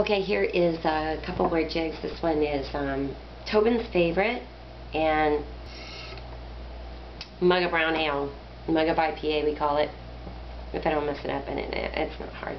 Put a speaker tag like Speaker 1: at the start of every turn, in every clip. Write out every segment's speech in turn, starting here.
Speaker 1: Okay, here is a couple more jigs. This one is um, Tobin's Favorite and Mug of Brown Ale. Mug of IPA, we call it. If I don't mess it up, and it, it's not hard.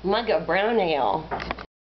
Speaker 1: Mug of brown ale.